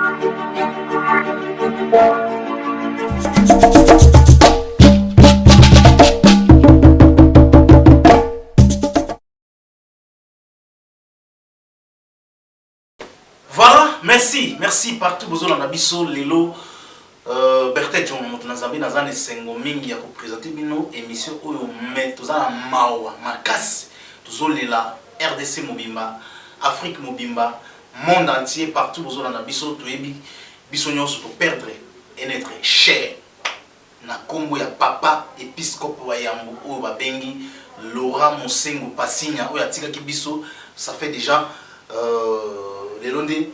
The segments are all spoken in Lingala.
Voilà, merci, merci partout bozolanda biso lelo. Bertin Djongo moto na Nzambe, naza na esengo mingi ya kopresente bino émission oyo, mais toza na mawa makasi, tozolela RDC mobimba, Afrique mobimba, monde entier, partout bozolanda biso. Toyebi biso nyonso toperdre un être cher na nkombo ya papa episcope wa yambo oyo babengi Laurent Mosengo Pasinya, oyo atikaki biso ça fait déjà lelo nde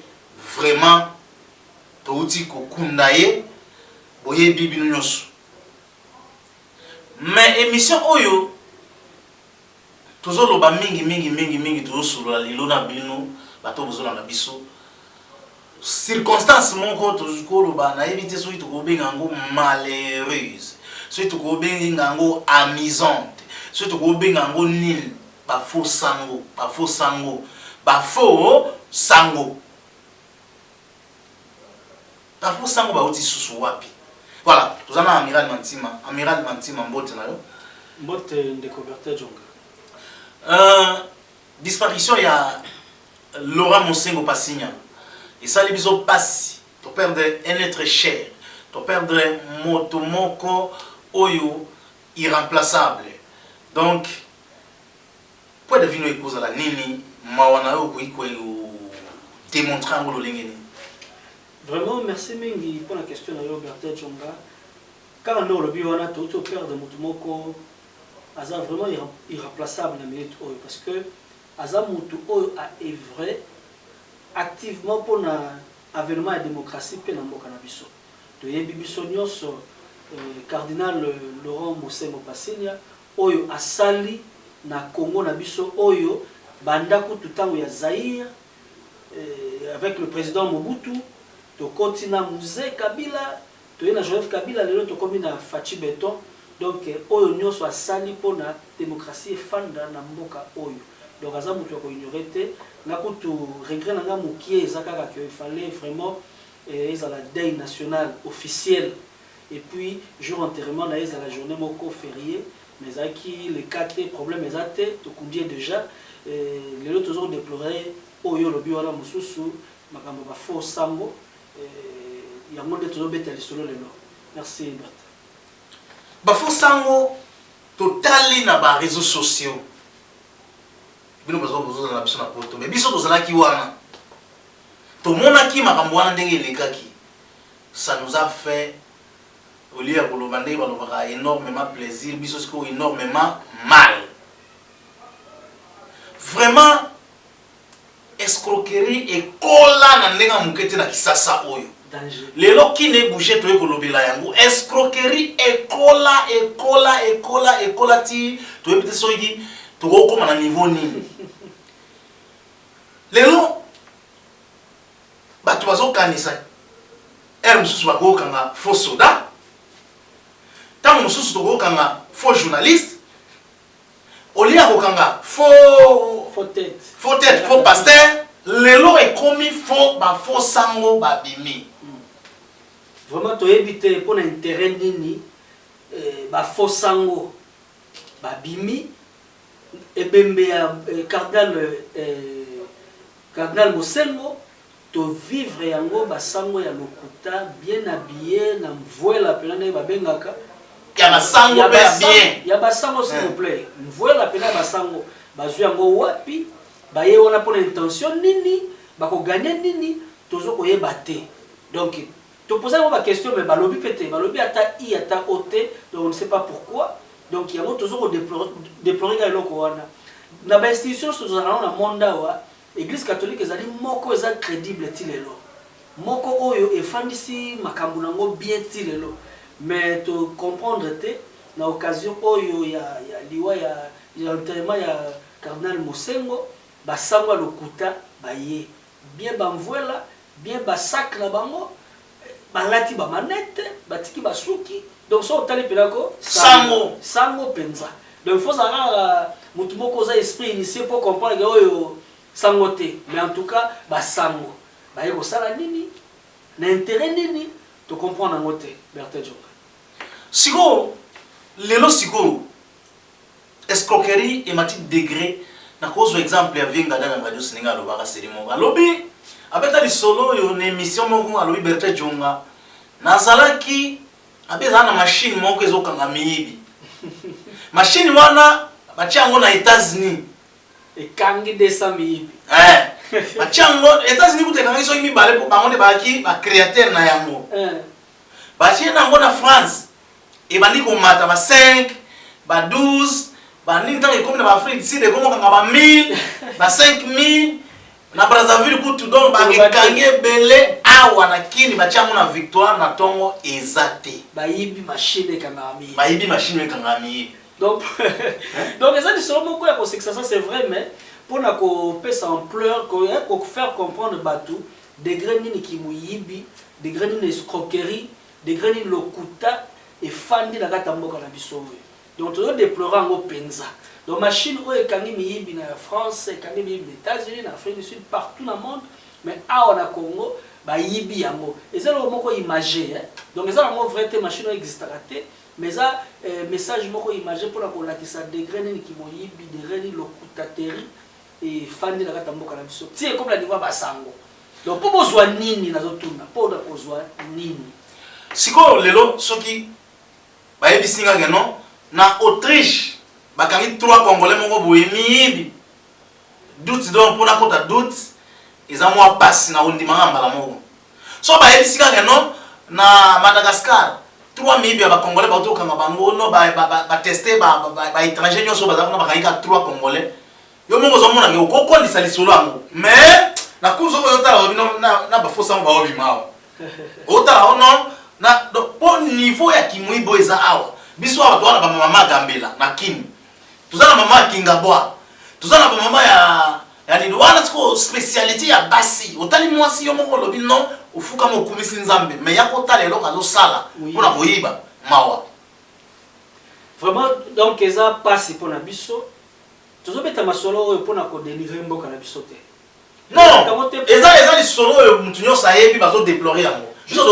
vraiment touti kokunda ye, boyebi bino nyonso. Mais émission oyo tozoloba mingi mingi mingi mingi, tozosolola lelo na bino bato bozolanda biso, circonstance moko tokoloba, nayebi te soki tokobenga yango malheureuse, soki tokobenga yango amusante, soki tokobenga yango nini. Bafaux sango, bafaux sango, bafaux sango, bafaux sango bauti susu wapi? Voilà, toza na Amiral Mantima. Amiral Mantima, mbote na yo. Mbote, ndeko Bertin Jonga. Disparition ya Laurent Mosengo Pasinya esali biso pasi, toperdre un être cher, toperdre moto moko oyo irremplaçable. Donc point de vue no ekozala nini? Mawa na yo okoki kodémontrer yango lolenge nini? Vraiment, merci mingi mpona question na yo, Bertin Jonga. Kaka nde olobi wana, touti operdre motu moko aza vraiment irremplaçable na minute oyo, parce que aza motu oyo aœuvre activement mpona avènement ya démocratie mpe na mboka na biso. Toyebi biso nyonso cardinal Laurent Mosengo Pasinya, oyo asali na Congo na biso oyo banda kutu ntango ya Zaïre avec le président Mobutu, tokoti na Mzee Kabila, toye na Joseph Kabila, lelo tokomi na Fatshi Béton. Donc oyo nyonso asali mpona démocratie efanda na mboka oyo, donc aza moto ya koignorer te. Nga kutu regret na nga mokie eza kaka que il fallait vraiment ezala deuil national officiel et puis jour enterrement na ye ezala journée moko férié, mais ezalaki le cas te. Problème eza te, tokundi ye déjà. Lelo toza kodéplorer oyo olobi wana mosusu, makambo bafaux sango yango nde tozobeta lisolo lelo. Merci, Berthe. Bafaux sango, totali na baréseaux sociaux, bino bozozala na biso na poto, mais biso tozalaki wana, tomonaki makambo wana ndenge elekaki. Ça nous a fait, au lieu ya koloba ndenge balobaka énormément plaisir, biso sikoyo énormément mal. Vraiment, escroquerie ekola na ndenge ya moke te na Kisasa oyo. Danger. Lelo Kin ebouge, toye kolobela yango. Escroquerie ekola, ekola, ekola, ekola ti toyebi te soki tokokóma na niveau nini. Lelo bato bazokanisa heure mosusu bakokanga faux soda, ntango mosusu tokokanga faux journaliste, olie ya kokanga faux faux tête, faux tête, faux pasteur. Lelo ekomi faux, bafaux sango babimi. Vraiment, toyebi te mpona intérêt nini bafaux sango babimi. Ebembe ya cardinal Mosengo, tovivre yango, basango ya lokuta, bien habillé, na mvuela mpena ndenge babengaka. Ya basango mpe ya bien. Ya basango, s'il vous plaît, mvuela mpena ya basango. Bazwi yango wapi? Baye wana mpona intention nini? Bakogagner nini? Tozo koyeba te. Donc toposa yango baquestion, mais balobi mpe te, balobi ata i ata o te. Donc on ne sait pas pourquoi. Donc yango tozo kodéplorer kaka eloko wana. Na bainstitution nyonso tozalaka nango na monde awa, Église catholique ezali moko eza crédible ti lelo, moko oyo efandisi makambo nango bien ti lelo. Mais tocomprendre te na occasion oyo ya liwa ya enterrement ya cardinal Mosengo, basango ya lokuta baye bien bamvuela bien, basac na bango, balati bamanete, batiki basuki. Donc so otali mpena ko Sango. Sango mpenza. Donc il faut ozala kaka motu moko oza esprit initié mpo comprendre ke oyo sango te. Mais en tout cas, basango baye kosala nini? Na intérêt nini? Tocomprendre yango te, Bertin Jonga. Sikoyo lelo, sikoyo escroquerie emati degré. Nakozwa exemple ya Vengada na Radio Sininga. Alobaka seri moko, alobi, abeta lisolo oyo na émission moko, alobi: "Bertin Jonga, nazalaki abe ezala na machine moko ezokanga miyibi. Machine wana batia yango na États-Unis." Ekangi 200 miyibi. Eh, batia yango États-Unis kuta, ekangi soki mibale, mpo bango nde bazalaki bacréateur na yango. Batie yango na France, ebandi komata ba 5, ba 12, banini. Ntango ekomi na baAfrique du Sud, ekomi okanga ba 1000, ba 5000. Na Brazzaville kutu, donc bakekangi ebele. Awa na Kini, batia yango na Victoire na ntongo, eza te. Bayibi machine ekangaka miyibi. Bayibi machine ekangaka miyibi. Donc eza lisolo moko ya kosekisa, ça c'est vrai, mais mpona kopesa ampleur, kofaire comprendre bato degré nini kimoyibi, degré nini escroquerie, degré nini lokuta efandi na kati ya mboka na biso oyo. Donc tozodéplore yango mpenza. Donc machine oyo ekangi miyibi na France, ekangi miyibi na États-Unis, na Afrique du Sud, partout na monde, mais awa na Congo bayibi yango. Eza eloko moko imagé, hein? Donc eza yango vrai te, machine oyo existaka te, mais eza message moko imagé mpona kolakisa degré nini kimoyibi, degré nini lokutateri efandi na kati ya mboka na biso, ti ekomi na niveau ya basango. Donc mpo bozwa nini? Nazotuna, mpo na kozwa nini? Sikoyo lelo, soki bayebisi nga ke non, na Autriche bakangi 3 Congolais moko boye miyibi, doute, donc mpona kota doute eza mwa pasi na kondimanga mbala moko. So bayebisi kaka non, na Madagascar 3 miyibi ya bacongolais bauti kokanga bango, no bateste baétranger nyonso baza kuna, bakangi kaka 3 Congolais, yo moko ozomonake okokondisa lisolo yango. Mais na course oyo ozotala bino na bafosa yango baobima awa, otala o non na mpo niveau ya kimoyibi oyo eza awa. Biso awa toza na bamama Gambela na Kini, toza na mama ya Kingabwa, toza na bamama ya nini wana. Sikoyo spécialité ya basi, otali mwasi, yo moko olobi non, ofukama, okumisi Nzambe, mais ya kotala eloko azosala mpona koyiba, mawa. Vraiment, donc eza mpasi mpona biso. Tozobeta masolo oyo mpona kodénigrer mboka na biso te. Non, eza lisolo oyo motu nyonso ayebi, bazodéplore yango. Biso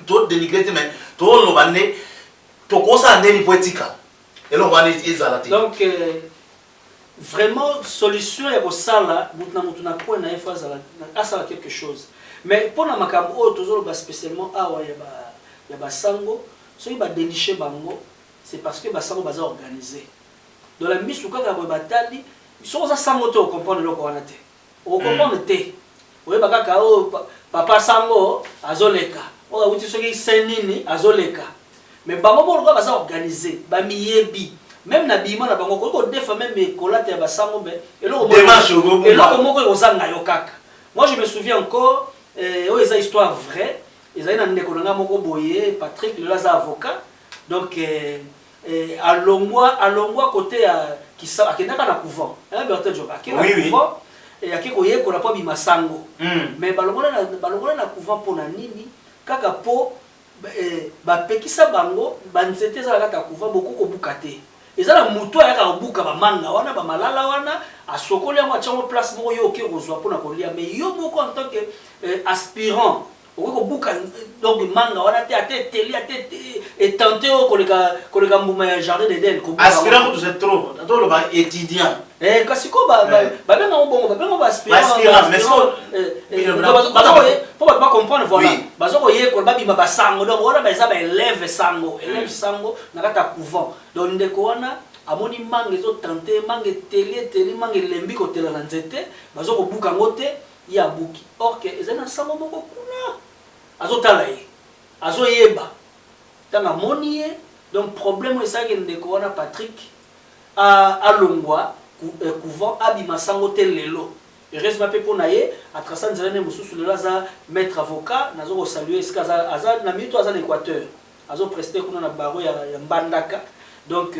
todénigre te, mais toloba nde tokosala ndeni po etika eloko wana ezala te. Donc vraiment, solution ya kosala, motu na motu na coin na ye fo asala quelque chose. Mais mpona makambo oyo tozoloba spécialement awa ya basango, soki badéniche bango, c'est parce que basango baza organisé. Donc na misu kaka boye batali, soki oza sango te, ocomprendre eloko wana te, ocomprendre te. Oyeba kaka oyo papa sango azoleka, oyo awuti soki se nini azoleka. Mais bango moko lokola baza organisé, bamiyebi, même na bima na bango koki kodefa, même ekolata ya basango, mais eloko moko ekozanga yo kaka. Moi, je me souviens encore, oyo eza histoire vraie. Ezali na ndeko na nga moko boye, Patrick, lelo aza avocat. Donc alongwa côté ya kisa, akendaka na couvent, Bertin Job, akenda na couvent, ake koyekola mpo abima sango. Mais balongola na couvent mpo na nini? Kaka mpo bapekisa bango banzete eza na kati ya couvent, bokoki kobuka te. Eza na motu ayaka kobuka bamanga wana, bamalala wana, asokoli yango, atiango place moko, yo oke kozwa mpona kolia. Mais yo moko en tant que aspirant, okoki kobuka donc manga wana te, ate eteli, ate etante oyo koleka mbuma ya jardin d'Eden. Aspirant kutu c'est trop, toloba étudiant. Kasi ko babengango bongo, babengango baaspirant mpo bato bacomprendre. Voilà, baza koyekola, babima basango. Donc wana eza baélève sango, élève sango na kati ya couvent. Donc ndeko wana amoni manga ezotante, manga eteli, eteli, manga elembi kotela na nzete, baza kobuka yango te, ye abuki. Or ke ezali na sango moko kuna azotala ye, azoyeba. Ntango amoni ye, donc problème oyo esalaki ndeko wana Patrick alongwa couvent, abima sango te. Lelo, heureusement mpe mpo na ye, atraça nzela nde mosusu. Lelo aza maître avocat. Nazo kosalue esika aza na minute, aza na Équateur, azoprester kuna na barreau ya Mbandaka. Donc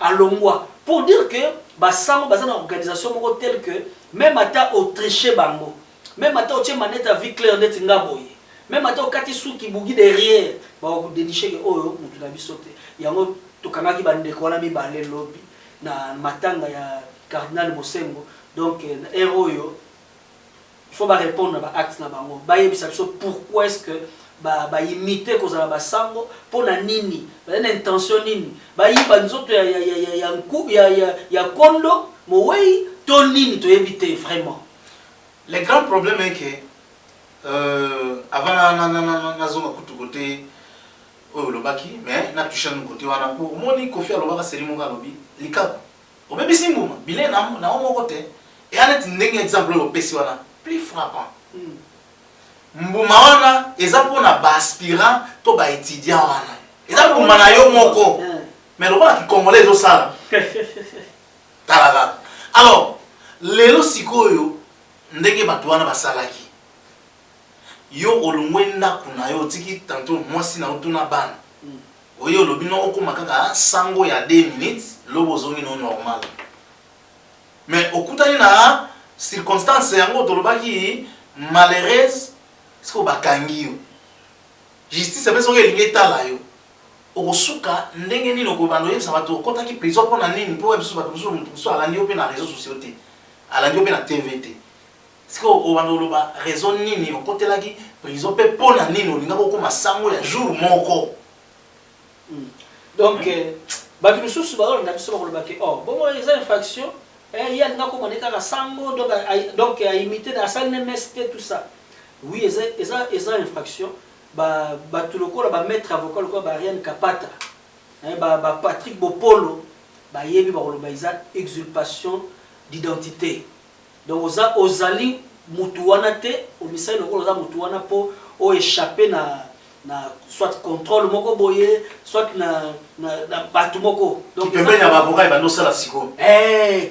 alongwa pour dire que basango baza na organisation moko telle que même ata otriche bango, même ata otie manete ya vie claire neti nga boye, même ata okati suki bugi derrière, bakodéniche ke oyo motu na biso te. Yango tokangaki bandeko wana mibale lobi na matanga ya cardinal Mosengo. Donc na ere oyo Il faut barépondre na baacte na bango, bayebisa biso pourquoi est ce que baimite kozala basango, mpo na nini, baza na intention nini, bayiba nzoto ya kondo mowei to nini, toyebi te vraiment. Le grand problème est que avant nazonga kutu côté oyo olobaki, mais natouche nanu côté wana, mpo omoni Kofi alobaka seri moko, alobi likaku obebisi mbuma bilei na yo moko te. Eya neti ndenge exemple oyo opesi wana, plus frappant, mbuma wana eza mpona baaspirant to baétudiant, wana eza mbuma na yo moko, mais lokola kikongolais ezosala, tala kaka. Alors lelo sikoyo, ndenge bato wana basalaki yo, olongwe ndako na yo, otiki tanto mwasi na yo, tuna bana, oye olobi no okóma kaka sango ya 2 minutes, lobo ozongi no normal, mais okutani na circonstance yango tolobaki malheureuse. Sikoyo bakangi yo, justice mpe soki elingi etala yo, okosuka ndenge nini? Okobanda oyebisa bato okɔtaki prison mpo na nini? Mpo mosusu bato mosusu, moto mosusu alandi yo mpe na réseau sociaux te, alandi yo mpe na TV te. Sikoyo obanda oloba raison nini okotelaki prison mpe mpo na nini olingaki okóma sango ya jour moko? Donc bato misusu bazolanda biso, bakoloba ke oh, bongo eza infraction, ye alinga koma ne kaka sango, donc aimite, asali ne messe te, tout ça. Oui, eza infraction. Bato lokola bamaître avocat, lokola baariane Kapata, baPatrick Bopolo, bayebi, bakoloba eza usurpation d'identité. Donc oza, ozali mutu wana te, omisali lokola oza mutu wana mpo oéchappe na soit contrôle moko boye, soit na bato moko. Donc pembeni ya baavocat ebandi osala sikoyo.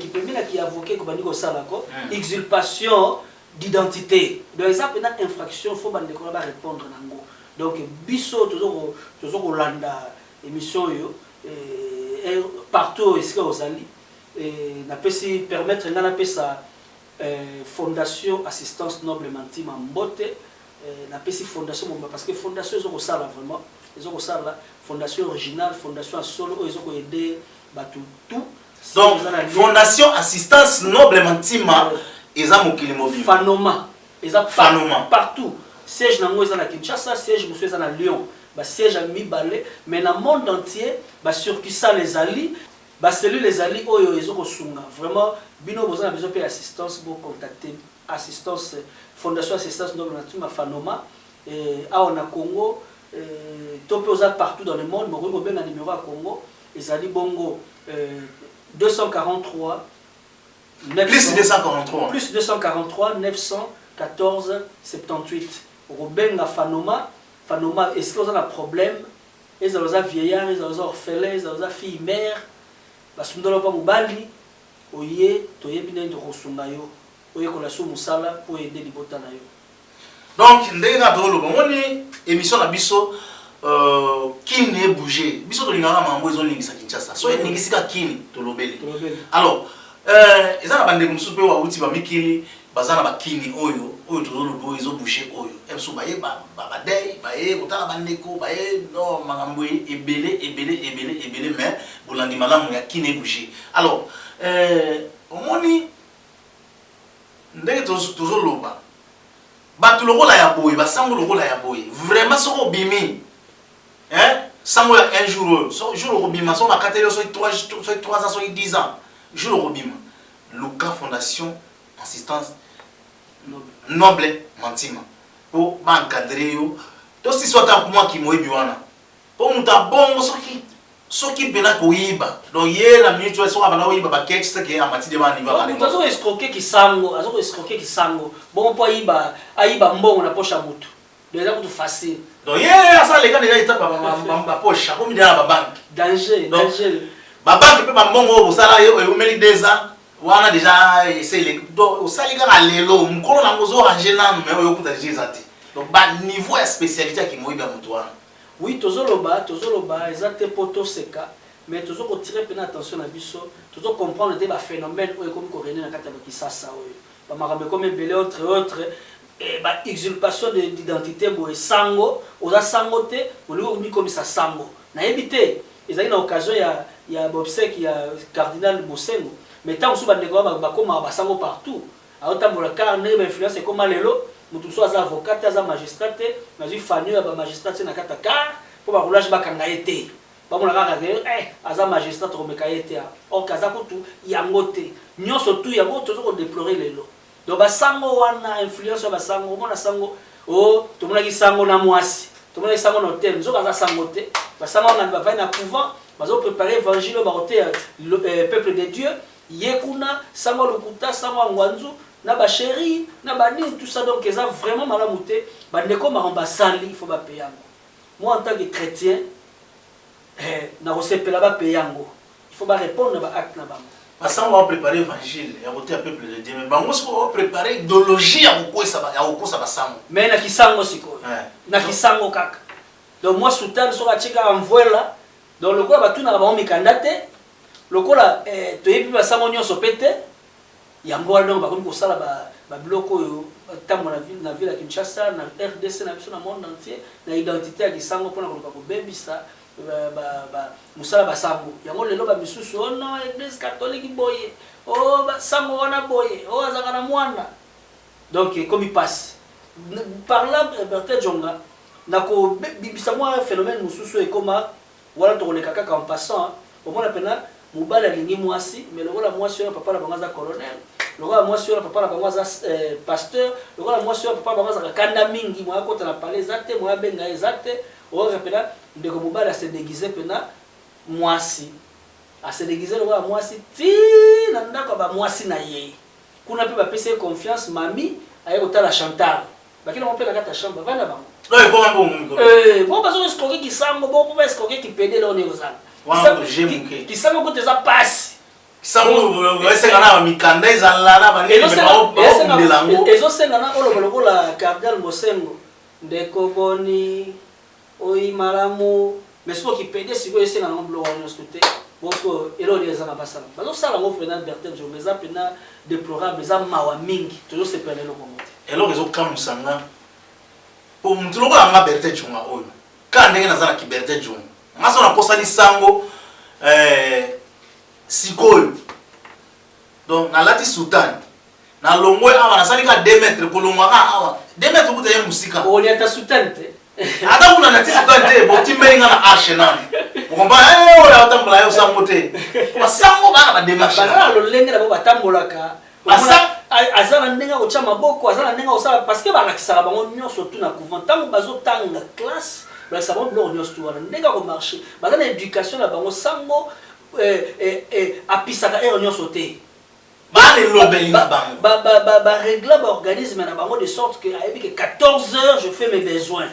Kipembeni ya kiavocat ekobandi kosala ko usurpation d'identité. Donc eza mpena infraction, faut bandeko na barépondre nango. Donc biso tozo kolanda émission oyo partout esika ozali, napesi permettre ngai napesa Fondation Assistance Noble Mantima mbote. Napesi fondation mobimba, parce que fondation eza kosala vraiment, eza kosala fondation originale, fondation ya solo oyo eza koaider bato tout. Donc Fondation Assistance Noble Mantima eza mokili mobimba. Fanoma eza Fanoma. partout. Siège nango eza na Kinshasa, siège mosusu eza na Lyon, basiège ya mibale, mais na monde entier basuccursale ezali, bacellule ezali oyo eza kosunga vraiment. Bino boza na besoin mpe assistance, bocontacte assistance, Fondation Assistance Noble Mantima, Fanoma, awa na Congo to mpe oza partout dans le monde, mokoki kobenga numéro ya Congo, ezali bongo 243. Plus 243. Plus 243 914 78. Okobenga Fanoma. Fanoma, est ce que oza na problème, ezala oza vieillard, ezala oza orphelin, ezala oza fille mère, basundola mpa mobali, oye, toyebi ndenge tokosunga yo, oyekola so mosala mpo oyede libota na yo. Donc ndenge kaka toloba, omoni émission na biso Kini ebouge, biso tolingaka makambo ezolingisa Kinshasa. So eningisi kaka Kini, tolobeli. Alors eza na bandeko mosusu mpe bawuti bamikili, baza na bakini oyo tozoloba, oyo ezobouge, oyo biso baye badei, baye kotala bandeko, baye no makambo ebele ebele ebele ebele. Mais bolandi malamu ya Kini ebouge. Alors omoni ndenge tozoloba, bato lokola ya boye, basango lokola ya boye, vraiment soki obimi sango ya un jour oyo, so jour okobima, soki bakateli yo soki 3 ans, soki 10 ans, jour okobima, luka Fondation Assistance Noble Mantima mpo baencadre yo, to sisi ata mwaki moyebi wana, mpo moto abongo soki mpena koyiba. Donc ye na minute oyo, soki abanda koyiba baketch, seke amati de baniveau. Moto azo koescroquer kisango, azo koescroquer kisango bongo mpo ayiba mbongo na poche ya motu, donc eza kutu facile. Donc ye aza leka déjà étape bapoche, akomi déjà na babanke. Danger, danger. Babanke mpe bambongo oyo bosala eumeli 2 ans wana déjà ese. Donc osali kaka lelo, mokolo nango ozorange nanu, mais oyo okuta déjà eza te. Donc baniveau ya spécialité ya kimoyibi ya moto wana. Oui, tozoloba eza te mpo toseka, mais tozo kotire mpena attention na biso. Tozo comprendre te baphénomène oyo ekomi korégner na kati ya bakisasa oyo, bamakambo ekomi ebele, entre autres ba-usurpation d'identité boye. Sango, oza sango te, olingi omikomisa sango. Nayebi te, ezali na occasion ya baobsèque ya cardinal Mosengo, mais ntango mosusu bandeko bakomaka basango partout. Aotambola car ndenge ba influence ekoma lelo, mutu mosusu aza avocat te, aza magistrat te, nazwi fanio ya ba magistrat tie na kati ya car mpo ba roulage bakanga ye te. Bamona kaka ke eh aza magistrat tokomeka ye te or que aza kutu yango te. Nionso tout yango tozo ko deplorer lelo. Donc ba sango wana influence ya ba sango, omona sango oh tomonaki sango na muasi, tomonaki sango na hotel, nzoka aza sango te. Ba sango wana bavandi na couvent bazo preparer evangile oyo bakoteya peuple de Dieu, ye kuna sango ya lokuta, sango ya ngwanzu na ba cherie na ba nini tout ça donc eza vraiment malamu te. Ba ndeko makambo basali il faut ba payer yango. Moi en tant que chretien eh, nakosepela ba payer yango. Il faut ba repondre na ba actes na bango. Basango ba preparer evangile ya koteya peuple de Dieu mais bango sikoyo ba preparer idéologie ya kokwesa ya kokosa basango. Mais na kisango sikoyo. Na kisango kaka. Donc moi soutane soki atie kaka mvuela donc lokola batunaka bango mikanda te lokola eh, toyebi basango nyonso pe te yango wana donc bakomi kosala ba babiloko oyo batambola na ville, na ville ya Kinshasa na RDC na biso na monde entier na identité ya kisango mpona koluka kobebisa mosala basango yango lelo bamisusu oh non église catholique boye oh sango wana boye oh azalaka na mwana donc ekomi mpasi. Par là Bertin Djonga nakobibisa mwa phénomène mosusu ekoma wana tokoleka kaka en passant. Omona mpena mobali alingi mwasi mais lokola mwasi wana papa na bango aza colonel, lokola mwasi wana papa na bango aza pasteur, lokola mwasi wana papa na bango azalaka kanda mingi, moya akota na palais eza te, moya abenga ye eza te. Oyoka mpena ndeko mobali ase déguise mpena mwasi, ase déguise lokola mwasi ti na ndako ya bamwasi na ye kuna mpe bapesi ye confiance. Mami aye kotala Chantal, bakei nango mpe na kati ya chambre, bavandi na bango. Oyo ekoma bongo mikolo. Bo bazo escroquer kisango, bo po ba escroquer kipede leo ndenge ozala. Wana ko je moke. Kisango kutu eza pasi. Kisango esenga na mikanda ezala na banini mais baokundela yango. Ezosenga na oloba lokola cardinal Mosengo, ndeko boni oyi malamu, mais soki kipede sikoyo esenga nango biloko wana nyonso te. Bon sikoyo eloko nini eza na basala bazosala yango mpena Bertin Djonga, eza mpena déplorable, eza mawa mingi, tozosepela na eloko yango te. Eloko ezokamwisa nga po mutu lokola nga Bertin Djonga oyo kaka ndenge naza na ki Bertin Djonga nga so nakosani sango sikoyo donc nalati soutane nalongwe awa nasali ka 2 mètres kolongwa ka awa 2 mètres kuta ye mosika. Oliata soutane te. Ata kuna nati soutane te, botimbeli nga na arche nanu okompa oyo atambola yo sango te, basango bana ba démarche baza na lolenge na bango batambolaka. Aza na ndenge akotya maboko, aza na ndenge akosala parce que balakisaka bango nyonso tu na couvent ntango bazotanga classe, balakisaka bango biloko nyonso tu wana ndenge akomarche, baza na éducation na bango. Sango apisaka heure nyonso te. Bana elobeli na bango. Barégla baorganisme na bango de sorte que ayebi ke 14 heures je fais mes besoins,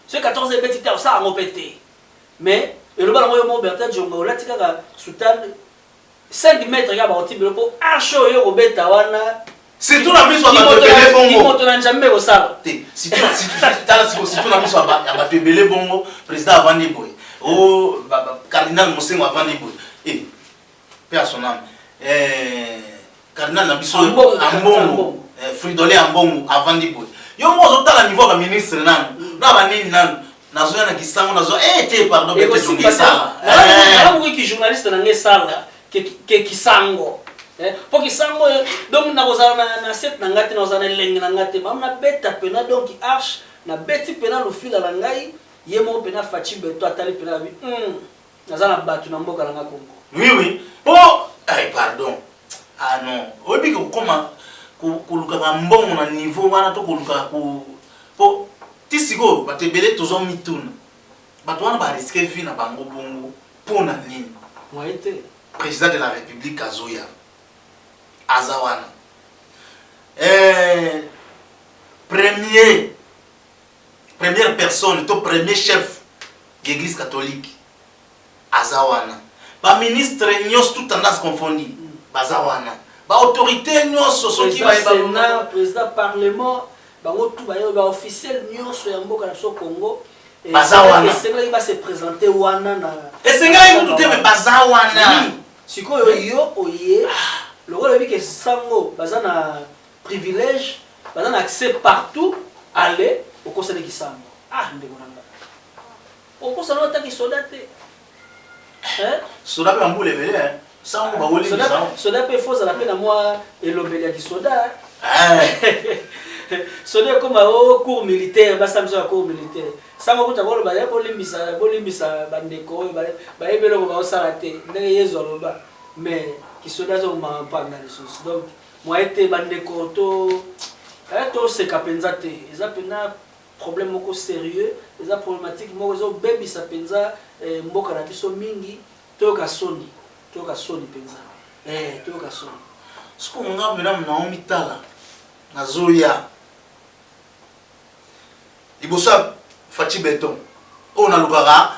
soki 14 heures ebeti te osala yango mpe te. Mais eloba nango yo moko Bertin Djonga, olati kaka soutane 5 mètres kaka bakotimbela mpo arche oyo kobeta wana. Surtout na miso ya bato ebele bongo. Moto na Nzambe ekosala. Te, tala sikoyo, surtout na miso ya bato ebele bongo, président avandi boye, o cardinal Mosengo avandi boye, e pe à son âme, cardinal na biso Ambongo, Fridolin Ambongo avandi boye, yo moko ozotala niveau ya baministre nanu na banini nanu, nazoya na kisango nazo te pardon. Esala ki journaliste na ngai esala ke kisango mpo kisango donc nakozala na set na ngai te, nakozala na elenge na ngai te, mamu nabeta pena donc arche nabeti pena lofila na ngai ye moko pena Faci Beto atali pena abi naza na bato na mboka na nga Congo. Oui, po pardon, ah non, oyebi ke kokoma kolukaka mbongo na niveau wana to kolukaka po ti sikoyo bato ebele tozwa mituna, bato wana barisque vie na bango bongo mpo na nini? Moye te. Président de la République azoya aza wana, premier première personne to premier chef d'église catholique aza wana, baministre nyonso toute tendance confondue baza wana, baautorité nyonso soki Sénat, président parlement, bango tout bayo, baofficiel nyonso ya mboka na biso Congo. Baza wana. Esengelaki base présente wana na Esengelaki kutu te, me baza wana. Sikoyo yo oye lokola oyebi ke sango baza na privilège, baza na accès partout, ale okosani kisango. Ah ndeko na nga, okosana otaki soda te. Soda mpe bambula ebele sango bakolingisa. Soda mpe fo ozala mpe na mwa elobeli ya kisoda. Eh. Soni ekoma o cours militaire, basala biso ya cours militaire. Sango kuta koloba ya bolimbisa, bolimbisa bandeko oyo bayebi eloko baosala te, ndenge Yezu aloba. Mais kisoda azomaka mpanda lisusu. Donc moyen te bandeko to toseka mpenza te, eza mpenza problème moko sérieux, eza problématique moko ezobebisa mpenza mboka na biso mingi. Toyoka soni, toyoka soni mpenza, toyoka soni. Sikoyo nga mpena naomitala, nazoya liboso ya Fatshi Béton oyo nalukaka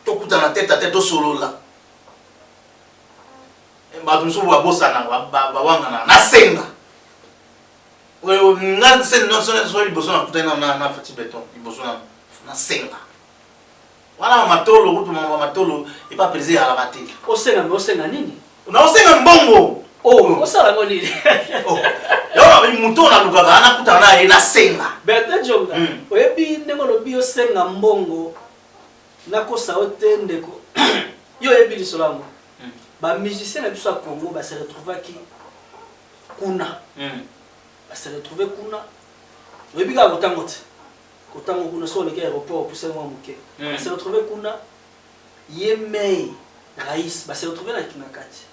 tokutana tête à tête, tosolola. Bato mosusu babosana, bawangana. Nasenga nga so liboso nakutani na Fatshi Béton, liboso nasenga wana matolo kutu, matolo epa président alaka te. Osenga, me osenga nini? Naosenga mbongo. Oh, osala ngo nini? Yo moto oyo nalukaka nakutana na ye, nasenga. Bertin Jonga, oyebi ndenge olobi osenga mbongo, nakosa yo te ndeko, yo oyebi lisolo yango. Bamusicien na biso ya Congo base retrouvaki kuna, base retrouve kuna. Oyebi kaka kotango te, kotango kuna so oleki aéroport, opusani mwa moke. Base retrouve kuna, ye mei rais base retrouve na kinga kati.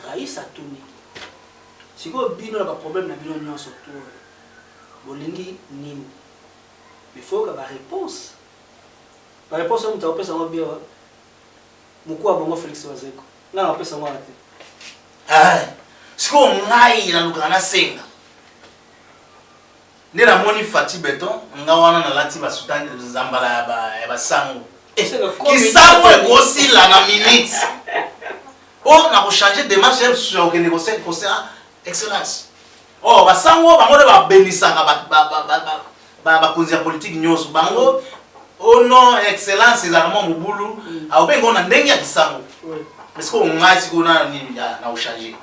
Rais atuni: sikoyo bino na baproblème na bino nyonso to oyo bolingi nini? Mais faut yoka baréponse, baréponse oyo moto akopesa yango bien, mokuwa bongo Félix Wazekwa, nga na kopesa yango wana te. Sikoyo ngai nalukaka nasenga nde namoni Fatshi Béton, nga wana nalati basutani zambala ya basango. Kisango ekosila na minute o na kochange démarche ya mosusu ya kokende kosenga excellence. Oh, basango bango nde babenisaka bakonzi ya politike nyonso. Bango o non excellence ezalaka mwa mobulu, aobenga na ndenge ya kisango. Mais sikoyo ngai sikoyo na nini na kochange?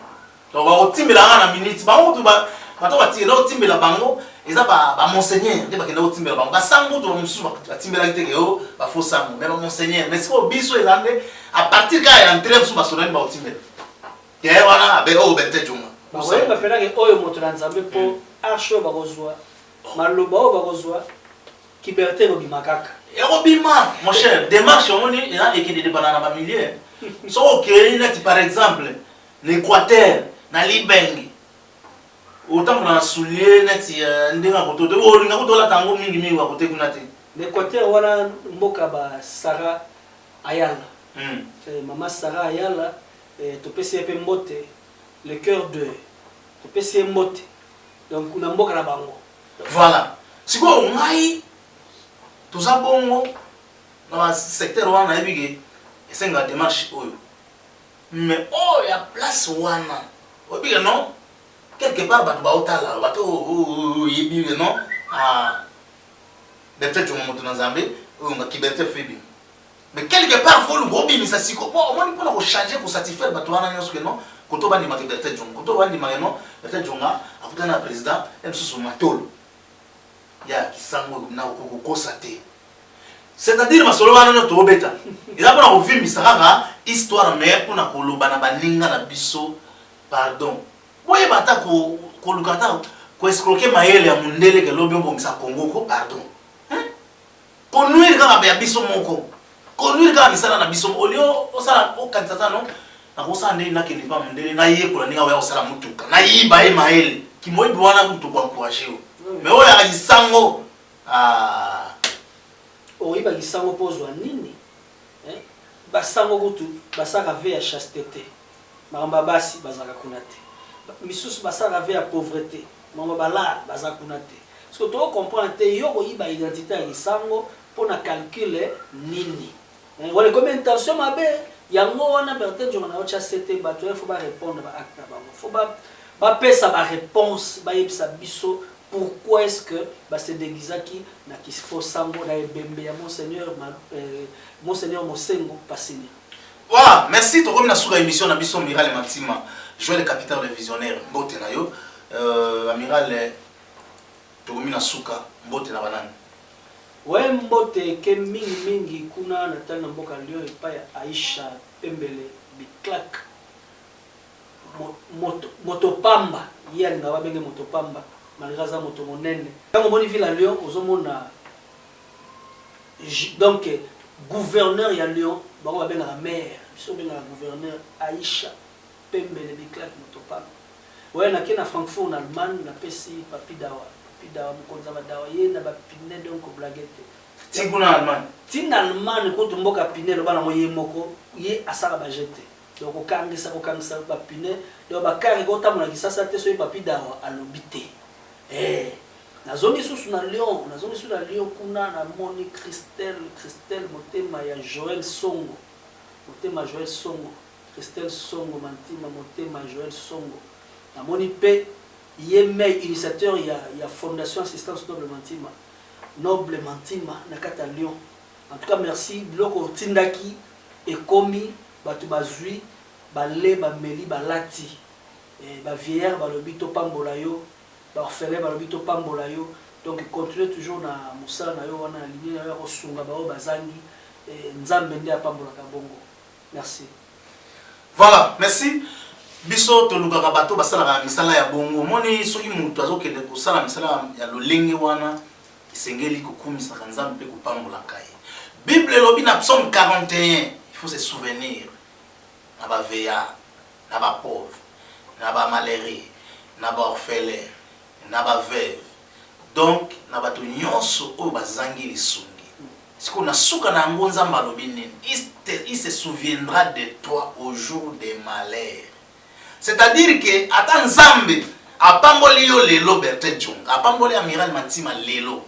Donc bakotimbela nga na minute. Bango kutu bato batikenda kotimbela bango eza bamonseigneur nde bakenda kotimbela bango. Basango kutu bamosusu batimbelaki te ke o bafaux sango, mais bamonseigneur. Mais sikoyo biso eza nde à partir kaka ya entrée mosusu, basonani bakotimbela ke wana abe oyo Bertin Jonga. Bakoyeba mpenake oyo moto na Nzambe, mpo arche oyo bakozwa, maloba oyo bakozwa, kibertin ekobima kaka. Ekobima, mon cher. Démarche omoni eza ekende dépendant na bamilieu. Soki okei neti par exemple na Équateur, na Libenge, otambola na soulier neti ndenge ya koto te, olinga kuta olata yango mingimingi bakote kuna te. Na Équateur wana, mboka ba Sara Ayala. Mama Sara Ayala, topesi ye mpe mbote, le cœur de topesi ye mbote. Donc na mboka na bango. Voilà, sikoyo ngai toza bongo na basecteur wana, nayebi ke esengaka démarche oyo, mais oyo ya place wana oyebi ke non, quelque part bato baotala, bato oyebi ke non, Bertin Jonga moto na Nzambe oyo nga kibertin febi. Mais quelque part faut oluka obimisa siko po omoni mpona kochange, kosatisfaire bato wana nyonso ke non, koto bandimaka Bertin Jonga, koto bandimaka non, Bertin Jonga akutani na président ya mosusu matolo ya kisango na kokosa te. C'est-à-dire masolo wana nyonso toobeta eza mpona kovimbisa kaka histoire, mais mpona koloba na baninga na biso: pardon, boyeba ata koluka ata koescroquer mayele ya mondele ke lobi obongisa Congo ko. Pardon, konuire kaka ya biso moko, konuire kaka misala na biso. Olio osala, okanisa ata no nakosala ndenge nakende mpa mondele, nayekola ndenge akoya kosala motuka, nayiba ye mayele kimoyibi wana kutu koencourage yo. Mais oyo yaka lisango. Oyiba lisango mpo ozwa nini? Basango kutu basalaka vœu ya chasteté, makambo ya basi bazalaka kuna te. Misusu basalaka vœu ya pauvreté, makambo balare baza kuna te. Parce que tokocomprendre te, yo koyiba identité ya lisango mpo na calcul nini? Wana ekomi intention mabe. Yango wana Bertin Jonga na otya sete, bato wana faut barépondre baacte na bango, faut bapesa baréponse, bayebisa biso pourquoi est-ce que base déguisaki na kifo sango na ebembe ya monseigneur Mosengo Pasini. Voilà, merci. Tokomi na suka émission na biso. Amiral Matima Joël, capitaine le visionnaire, mbote na yo. Amiral, tokomi na suka, mbote na banani? We, mbote eke mingimingi kuna natali na mboka Lyon epai ya Aisha Pembele Biclak. Moto, moto pamba, ye alingaka babenge moto pamba, malgré aza moto monene. Ntango omoni ville ya Lyon, ozomona donc gouverneur ya Lyon, bango babengaka maire, biso babengaka gouverneur Aisha Pembele Biclak moto pamba. Ouais, nake na Francfort na Allemagne, napesi Papi Dawa, Papi Dawa mokonzi ya badawa, ye na bapine donc blague te. Ti kuna na Allemagne? Ti na Allemagne kutu mboka pine eloba nango ye moko, ye asala ba jeu te. Donc kokangisa kokangisa ba pine donc ba car ekotambola na Kisasa te soki Papy Dawa alobi te. Eh nazongi susu na Lyon, nazongi susu na Lyon kuna namoni Christelle, Christelle motema ya Joël Songo, motema Joël Songo, Christelle Songo Mantima motema Joël Songo. Namoni pe ye mei initiateur ya ya Fondation Assistance Noble Mantima, Noble Mantima na kati ya Lyon. En tout cas merci biloko otindaki ekomi batu bazui bale bameli balati eh, ba vieillard balobi topambola yo ba orphelin balobi topambola yo donc continue toujours na mosala na yo wana na ligne na yo ya kosunga baoyo bazangi eh, Nzambe nde apambolaka bongo merci. Voilà, merci. Biso tolukaka bato basalaka misala ya bongo. Omoni soki moto azokende kosala misala ya lolenge wana, esengeli kokumisaka Nzambe mpe kopambolaka ye. Bible elobi na Psaume 41, il faut se souvenir na ba veillards, na ba pauvres, na ba malheureux, na ba orphelins, na ba veuves. Donc na bato nyonso oyo bazangi lisungi. Sikoyo na suka na yango Nzambe alobi nini? Il se souviendra de toi au jour des malheurs. C'est-à-dire que ata Nzambe apamboli yo lelo Bertin Djonga, apamboli Amiral Mantima lelo.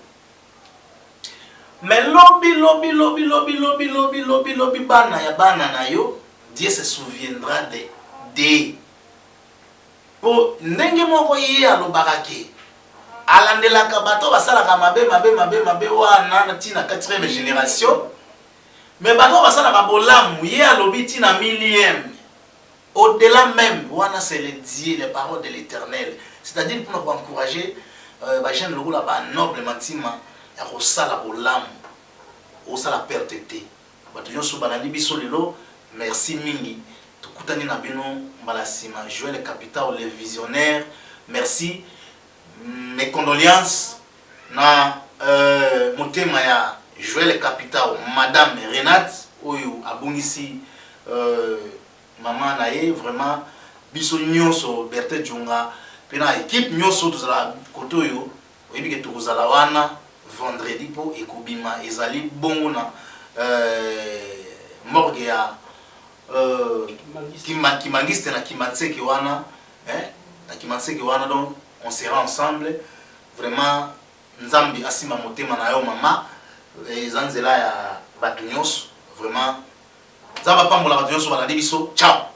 Mais lobi lobi lobi lobi lobi lobi lobi lobi bana ya bana na yo, Dieu se souviendra de de po ndenge moko ye alobaka ke alandelaka bato basalaka mabe mabe mabe mabe wana ti na 4e génération, mais bato basalaka bolamu ye alobi ti na millième. Au-delà meme wana c'est le Dieu, les paroles de l'Eternel. C'est-à-dire pona ko encourager euh, ba jeunes lokola ba noble Mantima ya kosala bolamu, osala perte te. Bato nyonso balandi biso lelo, merci mingi. Tokutani na bino mbala sima. Joël Capitao le visionnaire, merci. Mes condoléances na euh, motema ya Joël Capitao, Madame Renate oyo abungisi euh, Maman na ye vraiment biso nyoso Bertin Djonga pe na equipe nyoso tozala kote oyo oyebi ke tokozala wana vendredi po ekobima ezali bongo na euh, morgue ya euh, kimangiste na kimanseke wana eh, na kimanseke wana donc on sera ensemble vraiment Nzambe asimba motema na yo mama eza nzela ya bato nyonso vraiment Nzambe apambola bato nyonso balandi biso. Ciao.